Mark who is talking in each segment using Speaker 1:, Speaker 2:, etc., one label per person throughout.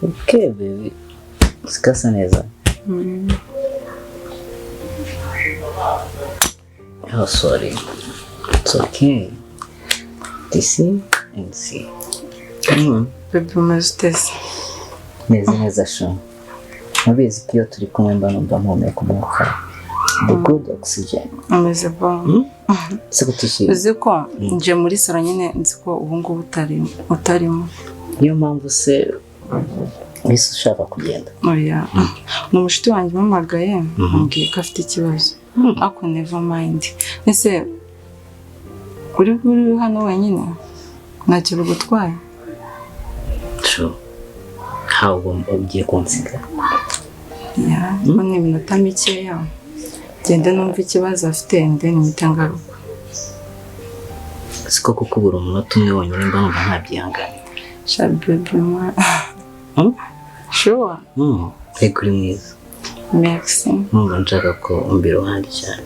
Speaker 1: Okay baby, sikasa neza. Oh sorry, it's okay. This and see.
Speaker 2: Baby, umeze ute se?
Speaker 1: Meze neza sha. Nabizi ko iyo turi kumwe mba numva mpumeka umwuka. The good oxygen.
Speaker 2: Umeze bon.
Speaker 1: Se kutishimye?
Speaker 2: Uzi ko nje muri salo nyine, nzi ko ubu ngubu utarimo.
Speaker 1: Niyo mpamvu se wese ushaka kugenda?
Speaker 2: Oya, ni umushuti wanjye umpamagaye, ambwiye ko afite ikibazo. Ariko never mind. Ese uri hano wenyine? Ntacyo bigutwaye?
Speaker 1: Sure. Ntabwo ugiye kunsiga.
Speaker 2: Ya, ni iminota mikeya. Genda numva ikibazo afite, then mpita ngaruka.
Speaker 1: Siko kukubura umunota umwe wonyine mba numva ntabyihanganira.
Speaker 2: Sha baby mwa. Sure.
Speaker 1: Ego uri mwiza.
Speaker 2: Merci.
Speaker 1: Numva nshaka ko umba iruhande cyane.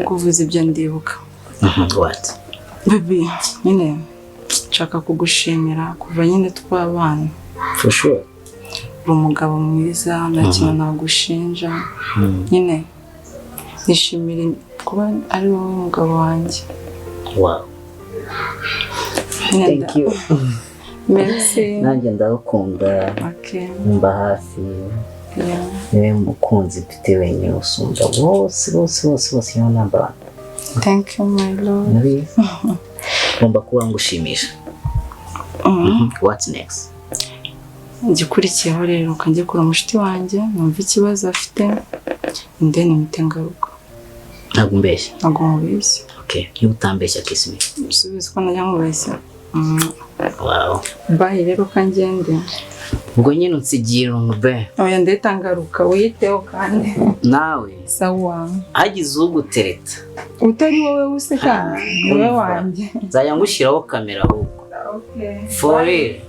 Speaker 2: Ubwo uvuze ibyo ndibuka.
Speaker 1: What?
Speaker 2: Baby, nyine nshaka kugushimira kuva nyine twabana.
Speaker 1: For sure.
Speaker 2: Uri umugabo mwiza, nta kintu nagushinja. Nyine nishimira kuba ari wowe mugabo wanjye.
Speaker 1: Wow. Thank you.
Speaker 2: Merci.
Speaker 1: Nanjye ndagukunda.
Speaker 2: Okay.
Speaker 1: Mba hafi.
Speaker 2: Yeah.
Speaker 1: Niwe mukunzi mfite wenyine usumba bose bose bose bose, niyo namba.
Speaker 2: Thank you my lord.
Speaker 1: Nabizi. Ngomba kuba ngushimisha. What's next?
Speaker 2: Igikurikiyeho rero kanjye kura mushiti wanjye numva ikibazo afite, then mpite ngaruka.
Speaker 1: Ntabwo umbeshya?
Speaker 2: Ntabwo mubeshya.
Speaker 1: Okay, niba utambeshya kiss me.
Speaker 2: Usubize ko najya nkubeshya.
Speaker 1: Wow.
Speaker 2: Bye rero kangende.
Speaker 1: Ubwo nyine unsigiye irungu be.
Speaker 2: Oya ndahita ngaruka, wiyiteho kandi.
Speaker 1: Nawe.
Speaker 2: Sawa.
Speaker 1: Hagize ugutereta.
Speaker 2: Utari wowe use kandi ni wowe wanjye.
Speaker 1: Nzajya ngushyiraho kamera ahubwo.
Speaker 2: Okay.
Speaker 1: For real.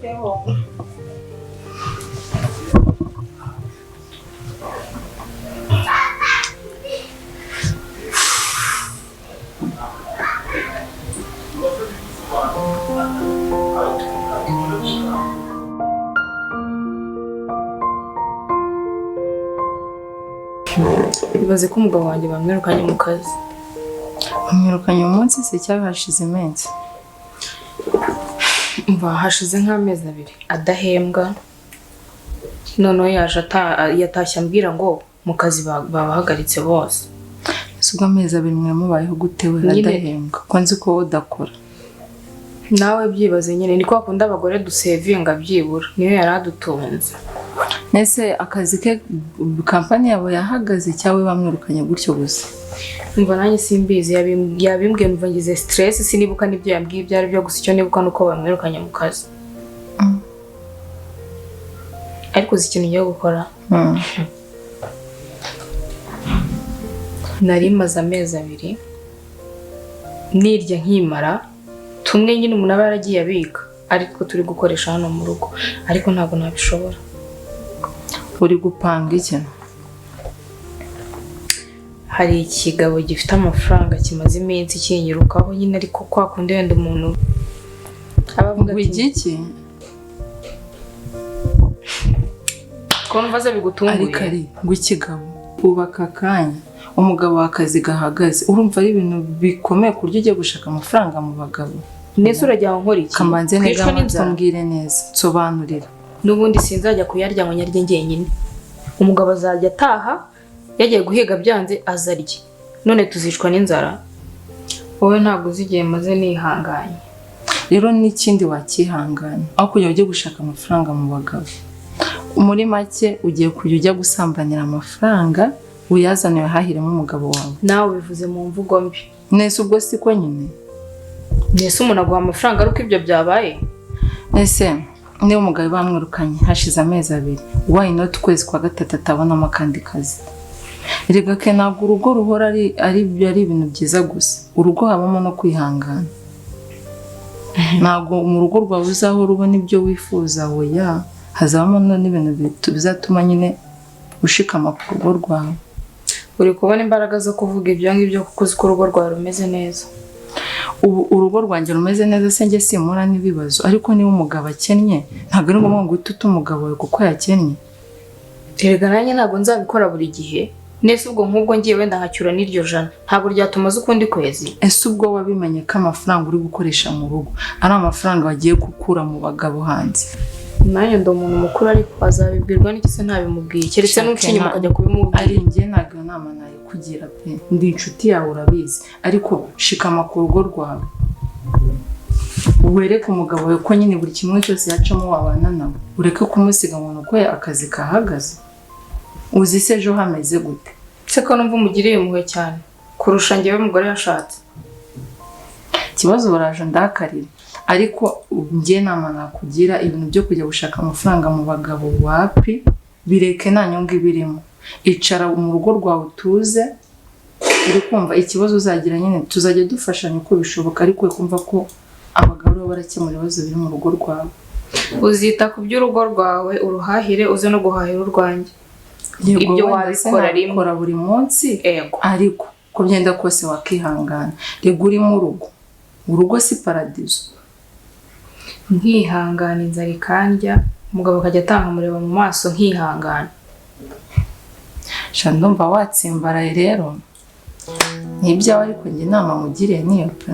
Speaker 3: Ibaze ko umugabo wanjye bamwirukanye mu kazi.
Speaker 2: Bamwirukanye umunsi se cyangwa hashize iminsi?
Speaker 3: Umva hashize nk'amezi abiri adahembwa. Noneho yaje yatashye ambwira ngo mu kazi babahagaritse bose.
Speaker 2: Ese ubwo amezi abiri mwe mubayeho gute we adahembwa? Ko nzi ko udakora.
Speaker 3: Nawe byibaze nyine, ni kwa kundi abagore dusevinga byibura, niyo yari adutunze.
Speaker 2: Nese akazi ke kampani yabo yahagaze cyangwa bamwirukanye gutyo gusa?
Speaker 3: Umva nanjye simbizi, yabimbwiye numva ngize stress, sinibuka n'ibyo yambwiye ibyo ari byo, gusa icyo nibuka nuko bamwirukanye mu kazi. Ariko uzi ikintu ngiye gukora? Nari maze amezi abiri nirya nkimara, tumwe nyine umuntu aba yaragiye abika ariko turi gukoresha hano mu rugo, ariko ntabwo nabishobora.
Speaker 2: Uri gupanga iki?
Speaker 3: Hari ikigabo gifite amafaranga kimaze iminsi kinyirukaho nyine, ariko kwa kundi wenda umuntu aba avuga ati
Speaker 2: iki
Speaker 3: ko numva se bigutunguye.
Speaker 2: Ariko ngo ikigabo ubaka akanya umugabo w'akazi gahagaze, urumva ari ibintu bikomeye ku buryo ugiye gushaka amafaranga mu bagabo.
Speaker 3: Nese urajya aho nkora iki?
Speaker 2: Kamanze neza mbwire neza, nsobanurira.
Speaker 3: N'ubundi sinzajya kuyarya ngo nyarye njyenyine. Umugabo azajya ataha yagiye guhiga byanze azarye, none tuzicwa n'inzara. Wowe ntabwo uzi igihe maze nihanganye.
Speaker 2: Rero n'ikindi wakihangana aho kujya ujye gushaka amafaranga mu bagabo. Muri make ugiye kujya ujya gusambanira amafaranga uyazane uyahahiremo umugabo wawe.
Speaker 3: Nawe bivuze mu mvugo mbi.
Speaker 2: Nese ubwo siko nyine?
Speaker 3: Nese umuntu aguha amafaranga ari uko ibyo byabaye?
Speaker 2: Nese niba umugabo bamwirukanye hashize amezi abiri, why not ukwezi kwa gatatu atabonamo akandi kazi? Erega ke ntabwo urugo ruhora ari ibintu byiza gusa, urugo habamo no kwihangana. Ntabwo mu rugo rwawe uzahora ubona ibyo wifuza, oya, hazabamo n'ibintu bizatuma nyine ushikama ku rugo rwawe.
Speaker 3: Uri kubona imbaraga zo kuvuga ibyo ngibyo kuko uzi ko urugo rwawe rumeze neza.
Speaker 2: Ubu urugo rwanjye rumeze neza se njye simpura n'ibibazo, ariko niba umugabo akennye ntabwo ari ngombwa ngo uhite uta umugabo wawe kuko yakennye.
Speaker 3: Erega nanjye ntabwo nzabikora buri gihe. Nese ubwo nk'ubwo ngiye wenda nkacyura n'iryo jana, ntabwo ryatumaze ukundi kwezi.
Speaker 2: Ese ubwo wabimenye ko amafaranga uri gukoresha mu rugo ari amafaranga wagiye gukura mu bagabo hanze?
Speaker 3: Nanjye ndi umuntu mukuru, ariko azabibwirwa n'iki se ntabimubwiye? Keretse n'uca inyuma ukajya kubimubwira.
Speaker 2: Ari njye ntabwo iyo nama nayikugira pe, ndi inshuti yawe urabizi, ariko shikama ku rugo rwawe, wereke umugabo wawe ko nyine buri kimwe cyose yacamo wabana nawe, ureke kumusiga ngo ni uko akazi kahagaze. Uzi se ejo hameze gute?
Speaker 3: Se ko numva umugiriye impuhwe cyane kurusha njyewe umugore yashatse.
Speaker 2: Ikibazo baraje ndakarira, ariko njye nama nakugira, ibintu byo kujya gushaka amafaranga mu bagabo wapi, bireke, nta nyungu ibirimo. Icara mu rugo rwawe utuze, uri kumva ikibazo uzagira nyine tuzajya dufashanya uko bishoboka, ariko we kumva ko abagabo aribo barakemura ibibazo biri mu rugo rwawe.
Speaker 3: Uzita ku by'urugo rwawe uruhahire, uze no guhahira urwanjye.
Speaker 2: Yego,
Speaker 3: Ibyo
Speaker 2: wenda se
Speaker 3: wabikora rimwe.
Speaker 2: nabikora buri munsi,
Speaker 3: Ego.
Speaker 2: ariko uko byenda kose wakihangana. Rega uri mu rugo, urugo si paradizo.
Speaker 3: Nkihangana inzara ikandya, umugabo akajya atanga mureba mu maso nkihangana.
Speaker 2: Sha ndumva watsimbaraye rero, ni ibyawe, ariko njye inama mugiriye niyo pe.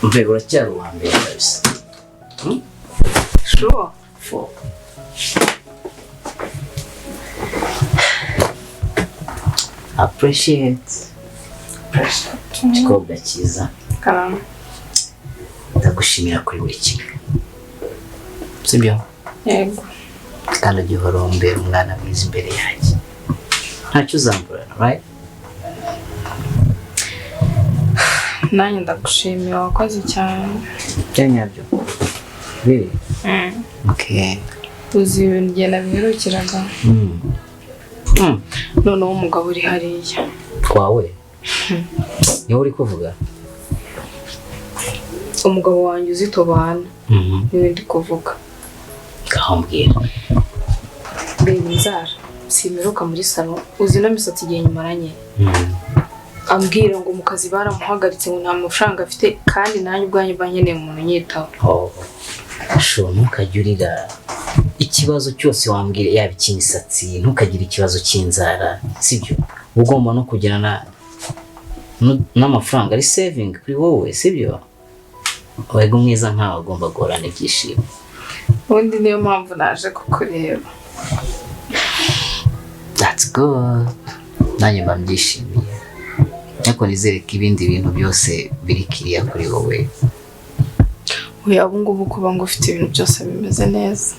Speaker 1: Mbega uracyari uwa mbere kabisa.
Speaker 3: Sure.
Speaker 1: Four. Appreciate. Igikobwa cyiza.
Speaker 3: Karama.
Speaker 1: Ndagushimira kuri buri kimwe. Sibyo?
Speaker 3: Yego.
Speaker 1: Kandi ujye uhora umbera umwana mwiza imbere yanjye. Ntacyo uzamburana, right?
Speaker 3: Nanjye ndagushimira, wakoze cyane.
Speaker 1: Bya nyabyo. Really? Okay.
Speaker 3: Uzi ibintu igenda biherukiraga. Noneho umugabo uri hariya.
Speaker 1: Kwawe? Niwe uri kuvuga?
Speaker 3: Umugabo wanjye uzi tubana. Niwe ndi kuvuga.
Speaker 1: Ngaho mbwira.
Speaker 3: Reba inzara. Simperuka muri salo, uzi ino misatsi igihe nyimaranye. Ambwira ngo mu kazi baramuhagaritse ngo nta mafaranga afite, kandi nanjye ubwanjye mba nkeneye umuntu unyitaho.
Speaker 1: Oh. Sho ntukajye urira. Ikibazo cyose wambwira, yaba icy'imisatsi, ntukagire ikibazo cy'inzara, sibyo? Ugomba no kugirana n'amafaranga ari saving kuri wowe, sibyo? Wego mwiza nkawe agomba guhorana ibyishimo.
Speaker 3: Ubundi niyo mpamvu naje kukureba.
Speaker 1: That's good. Nanjye mba mbyishimiye. Ariko nizere ko ibindi bintu byose biri kiriya kuri wowe.
Speaker 3: Oya, ubu ngubu kuba ngo ufite ibintu byose bimeze neza.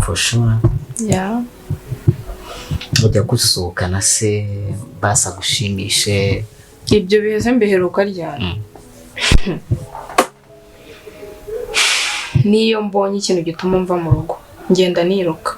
Speaker 1: For sure.
Speaker 3: Yeah.
Speaker 1: Ujya gusohokana se basa gushimishe.
Speaker 3: Ibyo biheze mbiheruka ryari? Niyo mbonye ikintu gituma mva mu rugo, ngenda niruka.